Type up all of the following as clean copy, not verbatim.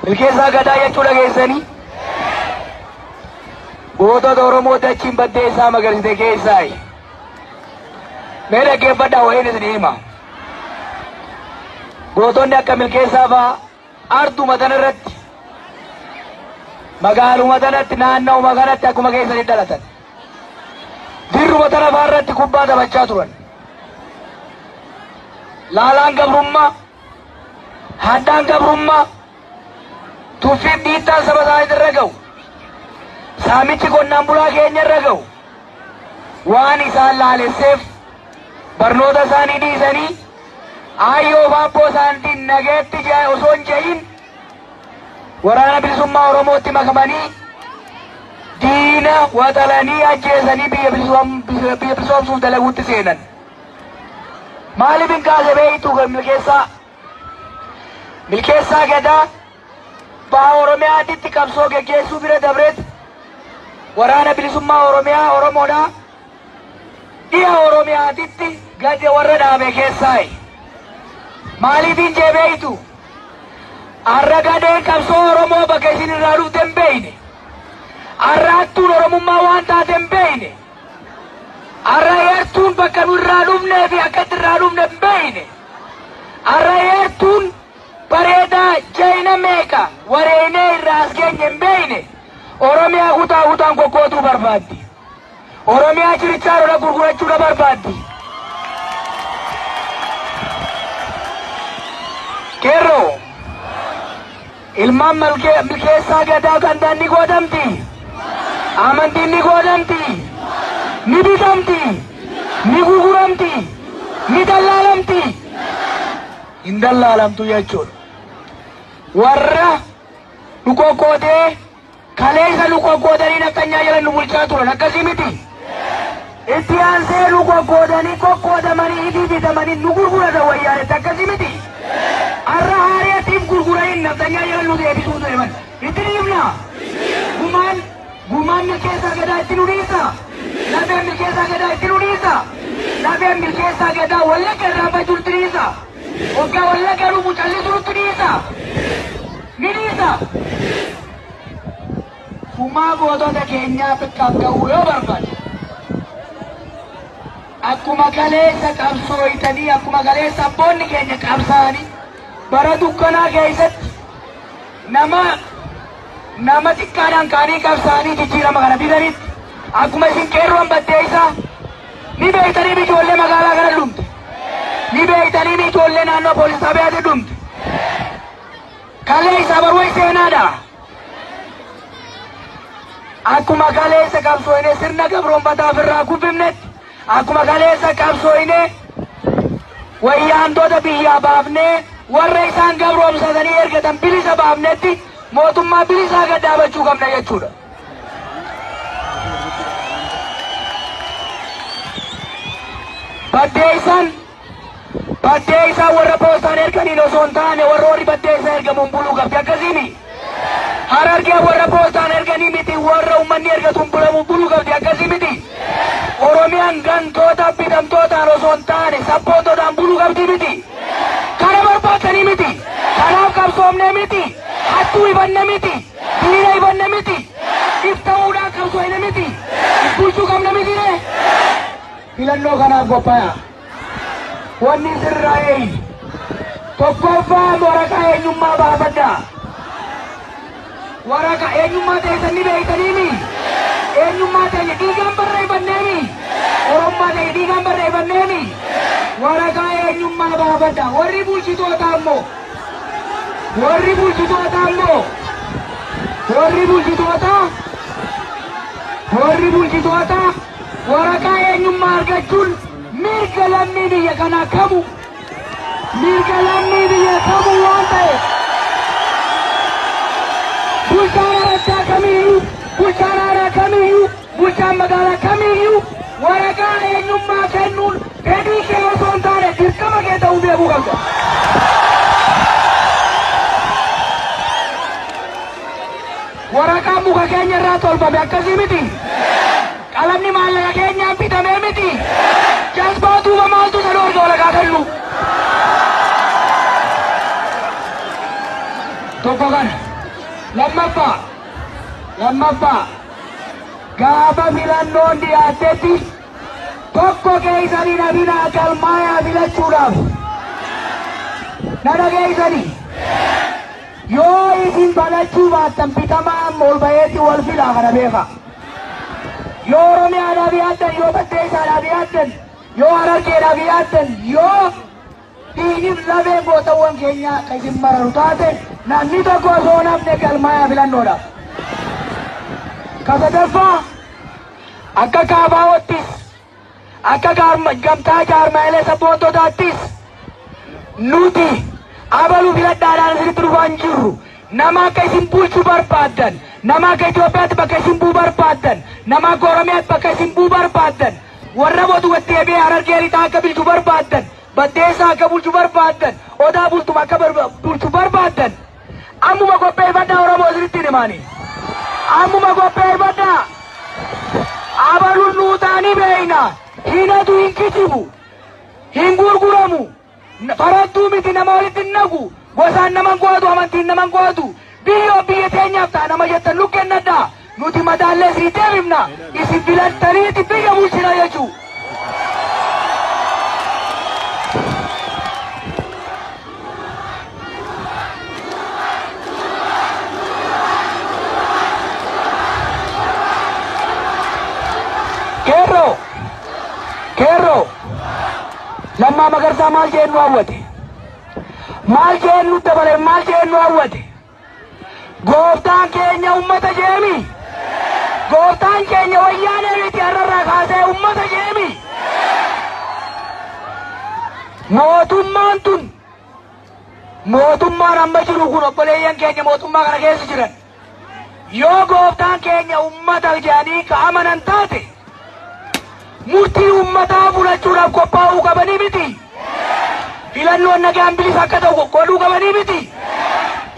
Milkeessaa Gadaa jechuu dhageessanii? Gootota Oromoo dachiin baddeessaa magarsite keessaayi. Mee dhaggeeffadhaa wayiin isin hima. Gootonni akka Milkeessaa fa'aa arduma tanarratti magaaluma tanatti naanna'uma kanatti akkuma keessanii dhalatan. Dirruma tana fa'aa irratti kubbaa taphachaa turan. Laalaan gabrummaa, haddaan gabrummaa, tuffiif dhiittaan saba isaanii irra ga'u, saamichi qonnaan bulaa keenya irra ga'u, waan isaan laalesseef barnoota isaanii dhiisanii aayyoo fi aabboo isaaniitiin nagaatti osoo hin je'in waraana bilisummaa Oromootti makamanii diina waxalanii ajjeesanii biyya bilisoomsuuf dalaguutti seenan. Maaliif hin kaase beektu Milkeessaa? Milkeessaa Gadaa baha Oromiyaatitti qabsoo geggeessuu bira dabreet waraana bilisummaa Oromiyaa Oromoodhaa dhiha Oromiyaatitti gadi warra dhaabe keessaayi. Maaliifin jee beektu? Arra gadeen qabsoo Oromoo bakka isin irraa dhufte hin beekne. Arra hattuun Oromummaa waan taate hin beekne. Arra heertuun bakka nu irraa dhufnee fi akka itti irraa dhufne hin beekne. Arra heertuun bareedaa jayina meeqa wareeynee irraa as geenye hin beekne. Oromiyaa kutaa kutaan qoqqooduu barbaaddi. Oromiyaa chirichaaroodha gurgurachuudha barbaaddi. Qeerroo ilmaan Milkeessaa Gadaa gandaan ni qoodamti. Amantiin ni qoodamti. Ni bitamti. Ni gurguramti. Ni dallaalamti. Hin dallaalamtu jechuudha. Warra nu qoqqoodee kaleessa nu qoqqoodanii nafxanyaa jala nu bulchaa turan akkasii miti. Itti aansee nu qoqqoodanii qoqqoodamanii ifii bitamanii nu gurguratan wayyaanetti akkasii miti. Arra haari'atiif gurguranii nafxanyaa jala nu deebisuu deeman. Itti dhiifna. Gumaan gumaan Milkeessaa Gadaa itti nu dhiisa. Lafeen Milkeessaa Gadaa itti nu dhiisa. Lafeen Milkeessaa Gadaa Wallagga irraa bajuutti dhiisa. Waggaa Wallagga dhufu callisuu nutti dhiisa. Ni dhiisa. Gumaa gootota keenyaa bakkaan ga'uu yoo barbaade akkuma kaleessa qabsooytanii akkuma kaleessa abboonni keenya qabsaa'anii bara dukkanaa keessatti nama nama xiqqaadhaan ka'anii qabsaa'anii jijjiirama kana fidanitti akkuma isin qeerroon baddeessaa ni beektanii ijoollee magaalaa kana dhumte ni beektanii ijoollee naannoo poolis xaabiyaatti dhumte kaleessa barwee seenaadha. Akkuma kaleessa qabsooyne sirna gabroonfataa ofirraa kuffifnetti akkuma kaleessa qabsooyne wayyaantoota biyyaa baafnee warra isaan gabroomsatanii ergatan bilisa baafnetti mootummaa bilisaa gad dhaabachuu qabna jechuudha. Baddeessaan baddeessaan warra poostaan erganiin osoo hin taane warra warri baddeessaa ergamuun buluu qabdi akkasiimi. Harargeen warra poostaan erganii miti warra uummanni ergatuun bulamuun buluu qabdi akkasii miti. Oromiyaan gantoota bitamtootaan osoo hin taane sabboontotaan buluu qabdi miti. Kana barbaaddanii miti. Kanaaf qabsoomne miti. Hattuu ifanne miti. Diina ifanne miti. Ifta'uudhaan qabsoofne miti. Bulchuu qabna miti ree. Filannoo kanaaf qophaa'a. Wanni sirraa eeyi. Tokkoffaa waraqaa eenyummaa baafadhaa. Waraqaa eenyummaa teessan ni beektaniimi. Eenyummaa teenya dhiigaan barreeffanneemi. Oromummaa teenya dhiigaan barreeffanneemi. Waraqaa eenyummaa baafadhaa. Warri bulchitootaa immoo warri bulchitootaa immoo warri bulchitootaa warri bulchitootaa waraqaa eenyummaa argachuun mirga lammii biyya kanaa kamu mirga lammii biyya kamuu waan ta'eef bulchaan araddaa kamiyyuu bulchaan aanaa kamiyyuu bulchaan magaalaa kamiyyuu waraqaa eenyummaa kennuun fedhii kee osoo hin taane dirqama kee ta'uu beekuu qabda. Waraqaan muka keenya irraa tolfame akkasii miti. Qalamni maallaqa keenyaan bitamee miti. Jazbaa duuba maaltu isa dhoorge waraqaa kennu? Tokko kana. Lammaffaa, lammaffaa, gaafa filannoon dhiyaattetti tokko keessanii na bilaa galmaayaa filachuudhaaf. Na dhageessanii? Yoo isin balachuu baattan bitamaa amma ol baheetti wal filaa, kana beeka. Yoo Oromiyaadhaaf yaaddan, yoo Baddeessaadhaaf yaaddan, yoo Harargeedhaaf yaaddan, yoo dhiigni lafeen gootawwan keenya akka isin mararu taate, namni tokko osoo namne galmaayaa filannoodhaaf. Ka sadaffaa, akka kaabaawottis, akka gamtaa jaarmaayilee sabboontotaattis, nuti abaluu filadhaadhaan isinitti dhufaa hin jirru. Nama akka isin bulchuu barbaaddan, nama akka Itoophiyaatti bakka isin bu'uu barbaaddan, nama akka Oromiyaatti bakka isin bu'uu barbaaddan, warra botu deebi'ee Harargee Lixaa akka bulchu barbaaddan, Baddeessaa akka bulchu barbaaddan, Odaa Bultuma akka bulchu barbaaddan, ammuma qopheeffadhaa. Oromoo, isinitti himaani. Ammuma qopheeffadhaa. Abaluun nuutaanii beeyna. Hinatu hin kijibu. Hin gurguramu. Farattuu miti, nama walitti hin naqu. Gosaan nama hin qo'atu, amantiin nama hin qo'atu. Biyyoo biyya teenyaaf ta'a nama jettan nu kennadhaa. Nuti madaallee isinii deebifna. Isin filattaniiti biyya bulchina jechuudha. Qeerroo! Qeerroo! Lammaa Magarsaa maal jeen nu hawwate? Maal jeen nu dabale? Maal jeen nu hawwate? Gooftaan keenya ummata jeemi. Gooftaan keenya Wayyaanee miti, har'arraa kaasee ummata jeemi. Mootummaan tun, mootummaan amma jiru kun, obboleeyyan keenya mootummaa kana keessa jiran, yoo gooftaan keenya ummata jedhanii ka amanan taate, murtii ummataa fudhachuudhaaf qophaa'uu qabanii miti? Filannoon nagaan bilisa akka ta'u godhuu qabanii miti?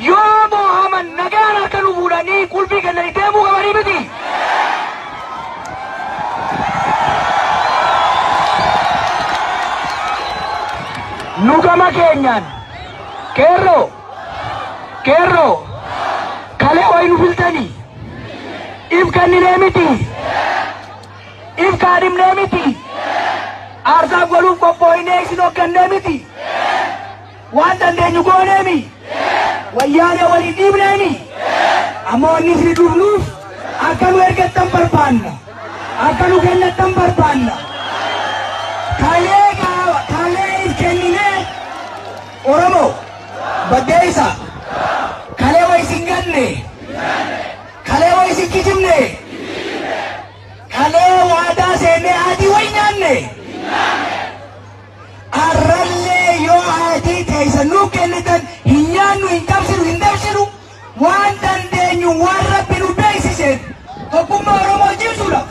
Yoo moohaman nagaan harka nu fuudhanii qulfii kennanii deemuu qabanii miti? Nu gama keenyaan, qeerroo, qeerroo, kalee wayi nu filtanii if kenninee miti, if kaadhimnee miti, aarsaaf godhuuf qophooynee isin hoggannee miti, waan dandeenyu gooneemi, Wayyaanee waliin dhiibneemi. Amma wanni isin dhufnuuf akka nu ergattan barbaanna, akka nu kennattan barbaanna. Kalee kalee if kenninee, Oromoo Baddeessa, kalee wa isin ganne, kalee wa isin kijibne, kalee waadaa seennee adii way nyaanne. Arrallee yoo adii teessan nu kennitan hin nyaannu, hin cabsinu, hin dabsinu. Waan dandeenyu, waan Rabbi nu beeksiseen, tokkummaa Oromoo cimsuudhaaf,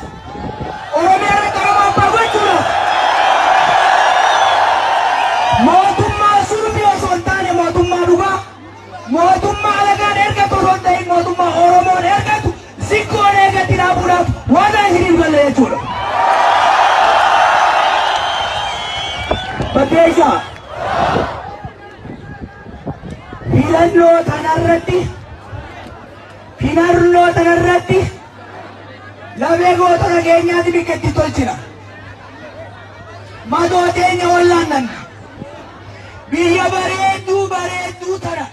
Oromiyaa irratti Oromoo abbaa gochuudhaaf, mootummaa surbii osoo hin taane mootummaa dhugaa, mootummaa alagaan ergatu osoo hin ta'in mootummaa Oromoon ergatu zikkoon eegatti dhaabuudhaaf waan isiniif galle jechuudha. Baddeessaa, filannoo tanarratti, filannoo tanarratti lafee gootota keenyaati bikka itti tolchina. Madoo teenya wallaannanna. Biyya bareedduu bareedduu tana.